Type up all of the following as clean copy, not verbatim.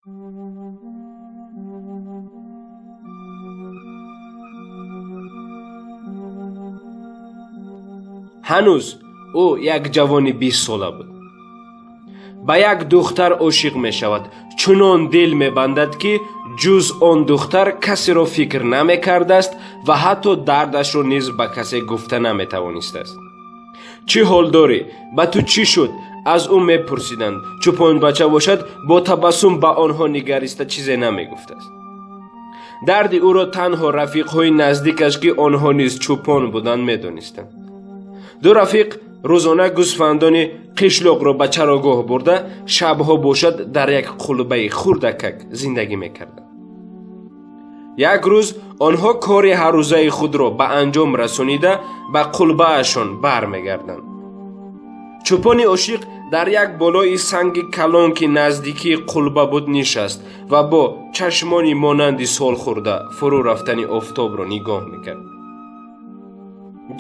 Ҳанӯз ӯ як ҷавони 20-сола буд. Ба як духтар ошиқ мешавад, чунон дил мебандад, ки ҷуз он духтар касеро фикр намекардааст ва ҳатто дардашро низ ба касе гуфта наметавонистааст. Чӣ ҳол дорӣ, ба ту чӣ шуд, аз ӯ мепурсиданд. Чӯпонбача бошад, бо табассум ба онҳо нигариста чизе намегуфтааст. Дарди ӯро танҳо рафиқҳои наздикаш, ки онҳо низ чӯпон буданд, медонистанд. Ду рафиқ рӯзона гӯсфандони қишлоқро ба чарогоҳ бурда, шабҳо бошад дар як қулбаи хурдакак зиндагӣ мекарданд. Як рӯз онҳо кори ҳаррӯзаи худро ба анҷом расонида, ба қулбаашон бармегарданд. Чӯпони ошиқ дар як болои санги калон, ки наздикии қулба буд, нишаст ва бо чашмони монанди солхӯрда фурӯ рафтани офтобро нигоҳ мекард.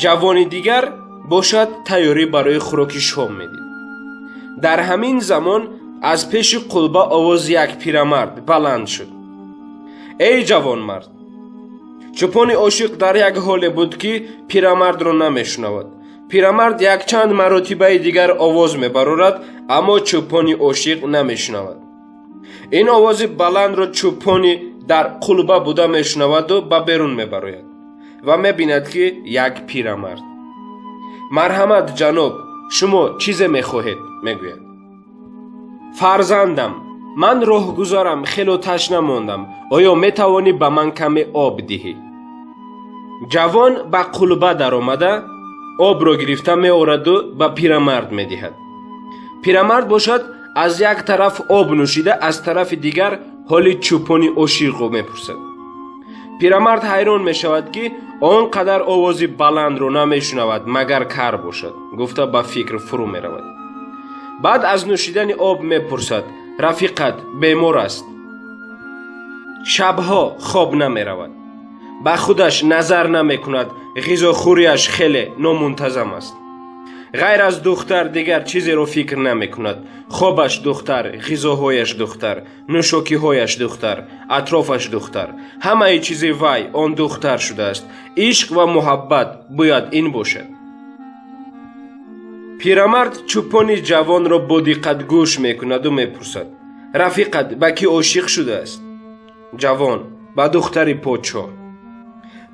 Ҷавони дигар бошад, тайёрӣ барои хӯроки шом медид. Дар ҳамин замон аз пеши қулба овози як пирамард баланд шуд: «Эй ҷавонмард!» Чӯпони ошиқ дар як ҳоле буд, ки пирамардро намешунавад. Пирамард якчанд маротибаи дигар овоз мебарорад, аммо чӯпони ошиқ намешунавад. Ин овози баландро чӯпони дар қулба буда мешунаваду ба берун мебарояд ва мебинад, ки як пирамард. «Марҳамат, ҷаноб, шумо чизе мехоҳед?» мегӯяд. «Фарзандам, ман роҳгузарам, хело ташна мондам. Оё метавонӣ ба ман каме об диҳӣ?» Ҷавон ба қулба даромада, обро гирифта меораду ба пирамард медиҳад. Пирамард бошад, аз як тараф об нӯшида, аз тарафи дигар ҳоли чӯпони ошиқро мепурсад. Пирамард ҳайрон мешавад, ки он қадар овози баландро намешунавад, магар кар бошад, гуфта ба фикр фурӯ меравад. Баъд аз нӯшидани об мепурсад: «Рафиқат бемор аст, шабҳо хоб намеравад, ба худаш назар намекунад, ғизохӯрияш хеле номунтазам аст, ғайр аз духтар дигар чизеро фикр намекунад. Хобаш духтар, ғизоҳояш духтар, нӯшокиҳояш духтар, атрофаш духтар, ҳамаи чизи вай он духтар шудааст. Ишқ ва муҳаббат бояд ин бошад». Пирамард чӯпони ҷавонро бо диққат гӯш мекунаду мепурсад: «Рафиқат ба кӣ ошиқ шудааст?» Ҷавон: «Ба духтари подшоҳ».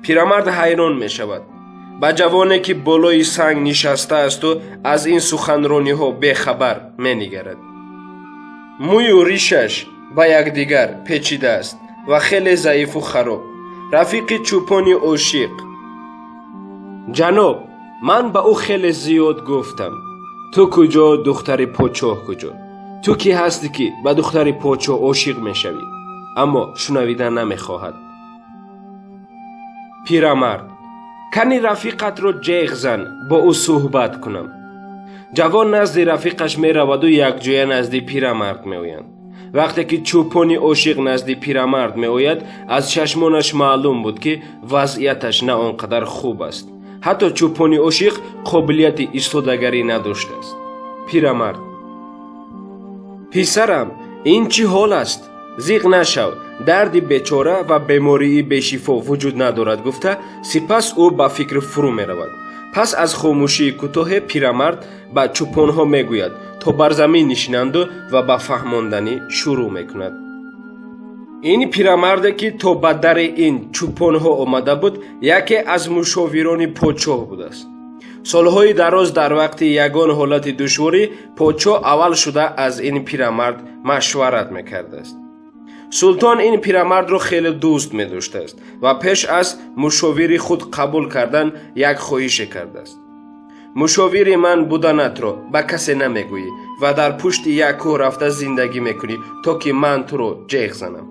Пирамард ҳайрон мешавад, ба ҷавоне, ки болои санг нишастаасту аз ин суханрониҳо бехабар, менигарад. Мӯю ришаш ба якдигар печидааст ва хеле заифу хароб. Рафиқи чӯпони ошиқ: «Ҷаноб, ман ба ӯ хеле зиёд гуфтам: ту куҷо, духтари подшоҳ куҷо? Ту кӣ ҳастӣ, ки ба духтари подшоҳ ошиқ мешавӣ? Аммо шунавида намехоҳад». Пирамард: «Кани рафиқатро ҷеғ зан, бо ӯ суҳбат кунам». Ҷавон назди рафиқаш мераваду якҷоя назди пирамард меоянд. Вақте ки чӯпони ошиқ назди пирамард меояд, аз чашмонаш маълум буд, ки вазъияташ на он қадар хуб аст. Ҳатто чӯпони ошиқ қобилияти истодагарӣ надоштааст. Пирамард: «Писарам, ин чӣ ҳол аст? Зиқ нашав, дарди бечора ва бемории бешифо вуҷуд надорад», гуфта, сипас ӯ ба фикр фурӯ меравад. Пас аз хомӯшии кӯтоҳе пирамард ба чӯпонҳо мегӯяд, то бар замин нишинанду ва ба фаҳмонданӣ шурӯъ мекунад. Ин пирамарде, ки то ба дари ин чӯпонҳо омада буд, яке аз мушовирони подшоҳ будааст. Солҳои дароз дар вақти ягон ҳолати душворӣ подшоҳ аввал шуда аз ин пирамард машварат мекардааст. Султон ин пирамардро хеле дӯст медоштааст ва пеш аз мушовири худ қабул кардан як хоҳише кардааст: «Мушовири ман буданатро ба касе намегӯӣ ва дар пушти як кӯҳ рафта зиндагӣ мекунӣ, то ки ман туро ҷеғ занам».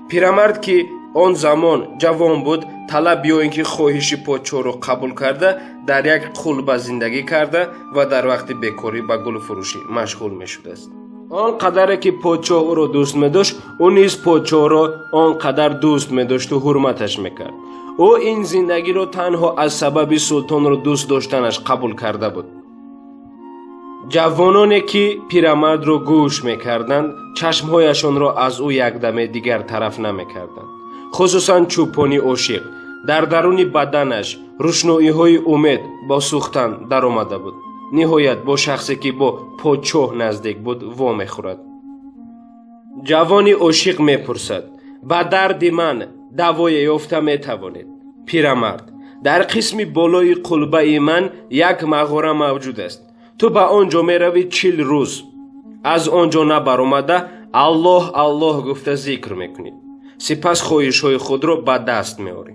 Пирамард, ки он замон ҷавон буд, талаб ё ин ки хоҳиши подшоҳро қабул карда, дар як қулба зиндагӣ карда ва дар вақти бекорӣ ба гулфурӯшӣ машғул мешудааст. Он қадаре ки подшоҳ ӯро дӯст медошт, ӯ низ подшоҳро он қадар дӯст медошту ҳурматаш мекард. Ӯ ин зиндагиро танҳо аз сабаби султонро дӯст доштанаш қабул карда буд. Ҷавононе, ки пирамардро гӯш мекарданд, чашмҳояшонро аз ӯ якдаме дигар тараф намекарданд. Хусусан чӯпони ошиқ. Дар даруни баданаш рӯшноиҳои умед бо сӯхтан даромада буд. Ниҳоят бо шахсе, ки бо подшоҳ наздик буд, вомехӯрад. Ҷавони ошиқ мепурсад: «Ба дарди ман давое ёфта метавонед?» Пирамард: «Дар қисми болои қулбаи ман як мағора мавҷуд аст. Ту ба он ҷо меравӣ, 40 рӯз аз он ҷо набаромада, Аллоҳ, Аллоҳ гуфта зикр мекунӣ. Сипас хоҳишҳои худро ба даст меорӣ».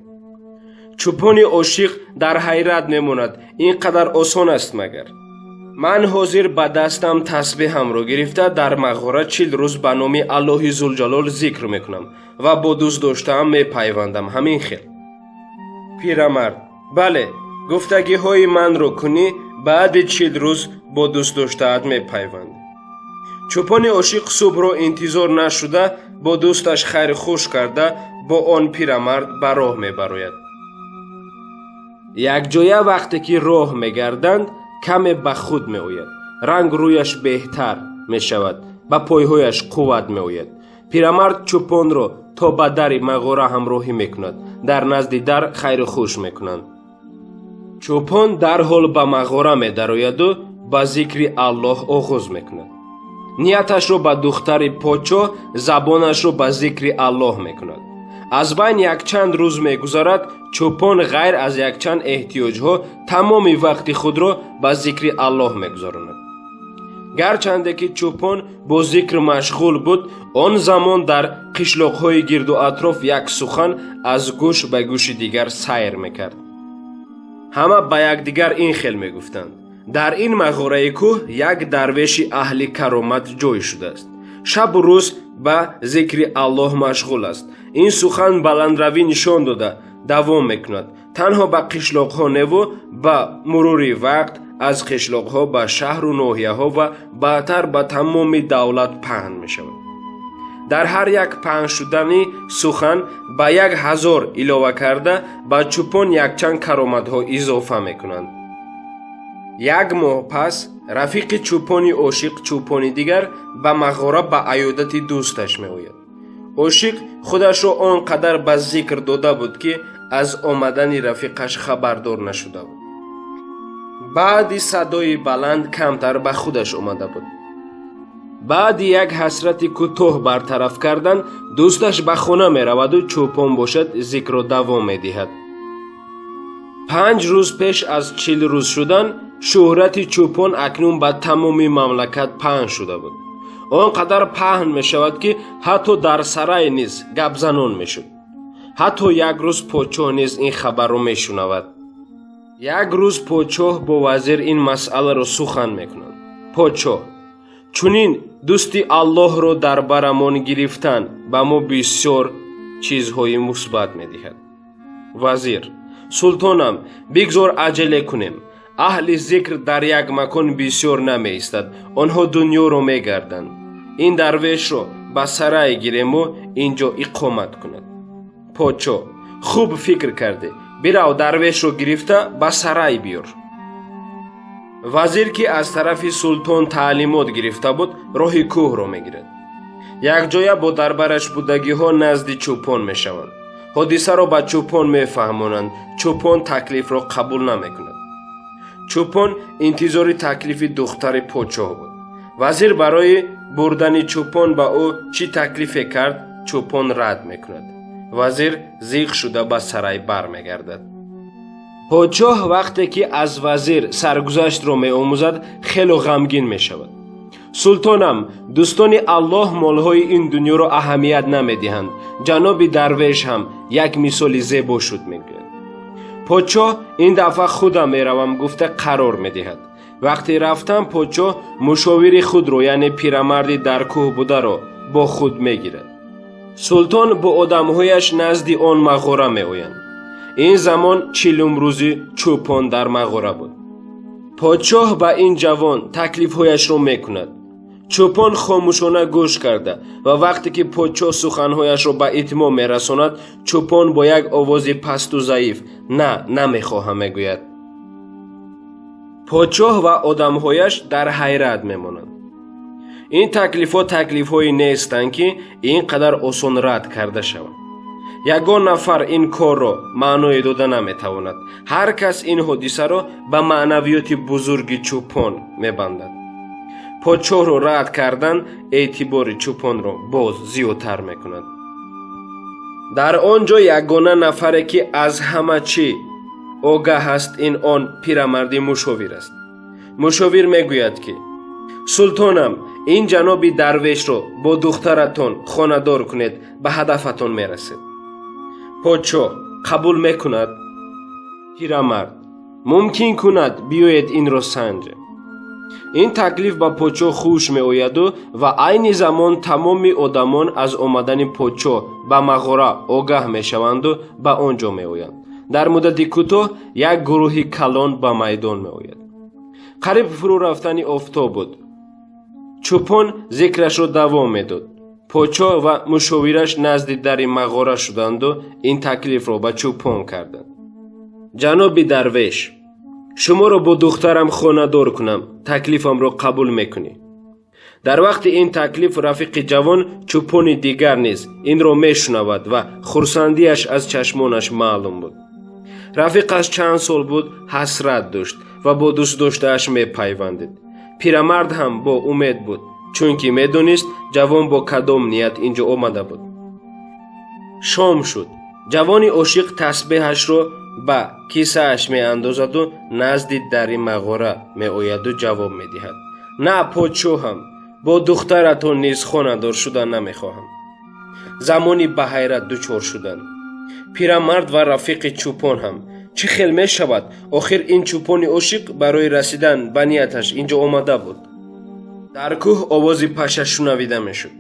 Чӯпони ошиқ дар ҳайрат мемонад: «Ин қадар осон аст магар? Ман ҳозир ба дастам тасбеҳамро гирифта, дар мағора 40 рӯз ба номи Аллоҳи Зулҷалол зикр мекунам ва бо дӯст доштаам мепайвандам. Ҳамин хел?» Пирамард: «Бале, гуфтагиҳои манро кунӣ, баъди 40 рӯз бо дӯстдоштаат мепайвандӣ». Чӯпони ошиқ субҳро интизор нашуда, бо дӯсташ хайру хуш карда, бо он пирамард ба роҳ мебарояд. Якҷоя вақте ки роҳ мегарданд, каме ба худ меояд, ранг рӯяш беҳтар мешавад, ба пойҳояш қувват меояд. Пирамард чӯпонро то ба дари мағора ҳамроҳӣ мекунад. Дар назди дар хайру хуш мекунанд. Чӯпон дарҳол ба мағора медарояду ба зикри Аллоҳ оғоз мекунад. Нияташро ба духтари подшоҳ, забонашро ба зикри Аллоҳ мекунад. Аз байн якчанд рӯз мегузарад. Чӯпон ғайр аз якчанд эҳтиёҷҳо тамоми вақти худро ба зикри Аллоҳ мегузаронад. Гарчанде ки чӯпон бо зикр машғул буд, он замон дар қишлоқҳои гирду атроф як сухан аз гӯш ба гӯши дигар сайр мекард. Ҳама ба якдигар ин хел мегуфтанд: «Дар ин мағораи кӯҳ як дарвеши аҳли каромат ҷой шудааст. Шабу рӯз ба зикри Аллоҳ машғул аст». Ин сухан баландравӣ нишон дода давом мекунад. Танҳо ба қишлоқҳо неву, ба мурури вақт аз қишлоқҳо ба шаҳру ноҳияҳо ва баъдтар ба тамоми давлат паҳн мешавад. Дар ҳар як паҳн шудани сухан ба 1000 илова карда, ба чӯпон якчанд кароматҳо изофа мекунанд. Як моҳ пас рафиқи чӯпони ошиқ, чӯпони дигар, ба мағора ба аёдати дӯсташ меояд. Ошиқ худашро он қадар ба зикр дода буд, ки аз омадани рафиқаш хабардор нашуда буд. Баъди садои баланд камтар ба худаш омада буд. Баъди як ҳасрати кӯтоҳ бартараф кардан, дӯсташ ба хона мераваду чӯпон бошад, зикрро давом медиҳад. 5 рӯз пеш аз 40 рӯз шудан шӯҳрати чӯпон акнун ба тамоми мамлакат паҳн шуда буд. Он қадар паҳн мешавад, ки ҳатто дар сарай низ гапзанон мешуд. Ҳатто як рӯз подшоҳ низ ин хабарро мешунавад. Як рӯз подшоҳ бо вазир ин масъаларо сухан мекунанд. Подшоҳ: «Чунин дӯсти Аллоҳро дар барамон гирифтан ба мо бисёр чизҳои мусбат медиҳад». Вазир: «Султонам, бигзор аҷале кунем. Аҳли зикр дар як макон бисёр намеистад, онҳо дунёро мегарданд. Ин дарвешро ба сарай гирему ин ҷо иқомат кунад». Подшоҳ: «Хуб фикр кардӣ. Бирав, дарвешро гирифта ба сарай биёр». Вазир, ки аз тарафи султон таълимот гирифта буд, роҳи кӯҳро мегирад. Якҷоя бо дарбараш будагиҳо назди чӯпон мешаванд. Ҳодисаро ба чӯпон мефаҳмонанд. Чӯпон таклифро қабул намекунад. Чӯпон интизори таклифи духтари подшоҳ буд. Вазир барои бурдани чӯпон ба ӯ чӣ таклифе кард, чӯпон рад мекунад. Вазир зиқ шуда ба сарай бармегардад. Подшоҳ вақте ки аз вазир саргузаштро меомӯзад, хело ғамгин мешавад. «Султонам, дӯстони Аллоҳ молҳои ин дунёро аҳамият намедиҳанд. Ҷаноби дарвеш ҳам як мисоли зебо шуд», мегӯяд. Подшоҳ ин дафъа худам меравам гуфта қарор медиҳад. Вақти рафтан подшоҳ мушовири худро, яъне пирамарди дар кӯҳ бударо, бо худ мегирад. Султон бо одамҳояш назди он мағора меоянд. Ин замон 40-ум рӯзи чӯпон дар мағора буд. Подшоҳ ба ин ҷавон таклифҳояшро мекунад. Чӯпон хомӯшона гӯш карда ва вақте ки подшоҳ суханҳояшро ба итмом мерасонад, чӯпон бо як овози пасту заиф: «На, намехоҳам», мегӯяд. Подшоҳ ва одамҳояш дар ҳайрат мемонанд. Ин таклифҳо таклифҳое нестанд, ки ин қадар осон рад карда шаванд. Ягон нафар ин корро маъное дода наметавонад. Ҳар кас ин ҳодисаро ба маънавиёти бузурги чӯпон мебандад. Подшоҳро рад кардан эътибори чӯпонро боз зиёдтар мекунад. Дар он ҷо ягона нафаре, ки аз ҳама чӣ огаҳ аст, ин он пирамарди мушовир аст. Мушовир мегӯяд, ки султонам, ин ҷаноби дарвешро бо духтаратон хонадор кунед, ба ҳадафатон мерасед. Подшоҳ қабул мекунад. Пирамард: мумкин кунад, биёед инро санҷем. Ин таклиф ба подшоҳ хуш меояду ва айни замон тамоми одамон аз омадани подшоҳ ба мағора огаҳ мешаванду ба он ҷо меоянд. Дар муддати кӯтоҳ як гурӯҳи калон ба майдон меояд. Қариб фурӯ рафтани офтоб буд. Чӯпон зикрашро давом медод. Подшоҳ ва мушовираш назди дари мағора шуданду ин таклифро ба чӯпон карданд: ҷаноби дарвеш, шуморо бо духтарам хонадор кунам, таклифамро қабул мекунӣ? Дар вақти ин таклиф рафиқи ҷавон чӯпони дигар низ инро мешунавад ва хурсандиаш аз чашмонаш маълум буд. Рафиқаш чанд сол буд ҳасрат дошт ва бо дӯстдоштааш мепайвандид. Пирамард ҳам бо умед буд, чунки медонист, ҷавон бо кадом ният ин ҷо омада буд. Шом шуд. Ҷавони ошиқ тасбеҳашро ба кисааш меандозаду назди дари мағора меояду ҷавоб медиҳад: на, подшоҳам, бо духтаратон низ хонадор шудан намехоҳам. Замони ба ҳайрат дучор шуданд пирамард ва рафиқи чӯпон ҳам. Чӣ хел мешавад? Охир ин чӯпони ошиқ барои расидан ба нияташ ин ҷо омада буд. Дар кӯҳ овози паша шунавида мешуд.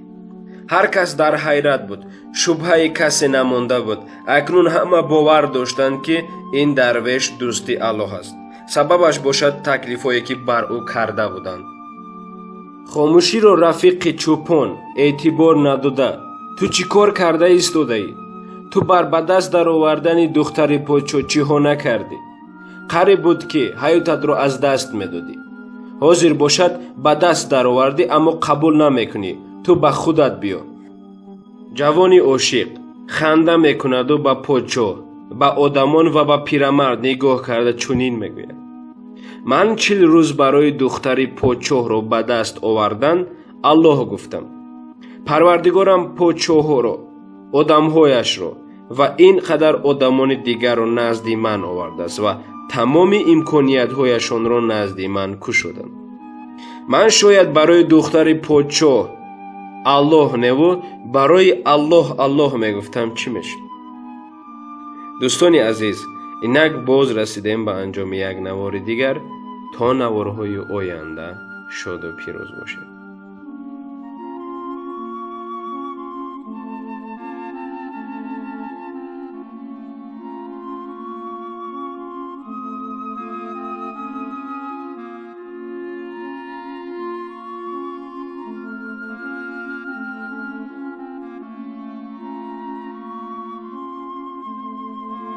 Ҳар кас дар ҳайрат буд, шубҳаи касе намонда буд. Акнун ҳама бовар доштанд, ки ин дарвеш дӯсти Аллоҳ аст. Сабабаш бошад таклифҳое, ки бар ӯ карда буданд. Хомӯширо рафиқи чӯпон эътибор надода: ту чӣ кор карда истодаӣ? Ту бар ба даст даровардани духтари подшоҳ чиҳо накардӣ? Қариб буд, ки ҳаётатро аз даст медодӣ. Ҳозир бошад, ба даст даровардӣ, аммо қабул намекунӣ. Ту ба худат биё. Ҷавони ошиқ ханда мекунаду ба подшоҳ, ба одамон ва ба пирамард нигоҳ карда чунин мегӯяд: ман 40 рӯз барои духтари подшоҳро ба даст овардан Аллоҳ гуфтам. Парвардигорам подшоҳҳоро, одамҳояшро ва ин қадар одамони дигарро назди ман овардааст ва тамоми имкониятҳояшонро назди ман кушоданд. Ман шояд барои духтари подшоҳ Аллоҳ неву барои Аллоҳ Аллоҳ мегуфтам, чӣ мешуд? Дӯстони азиз, инак боз расидем ба анҷоми як навори дигар. То наворҳои оянда шоду пирӯз бошед.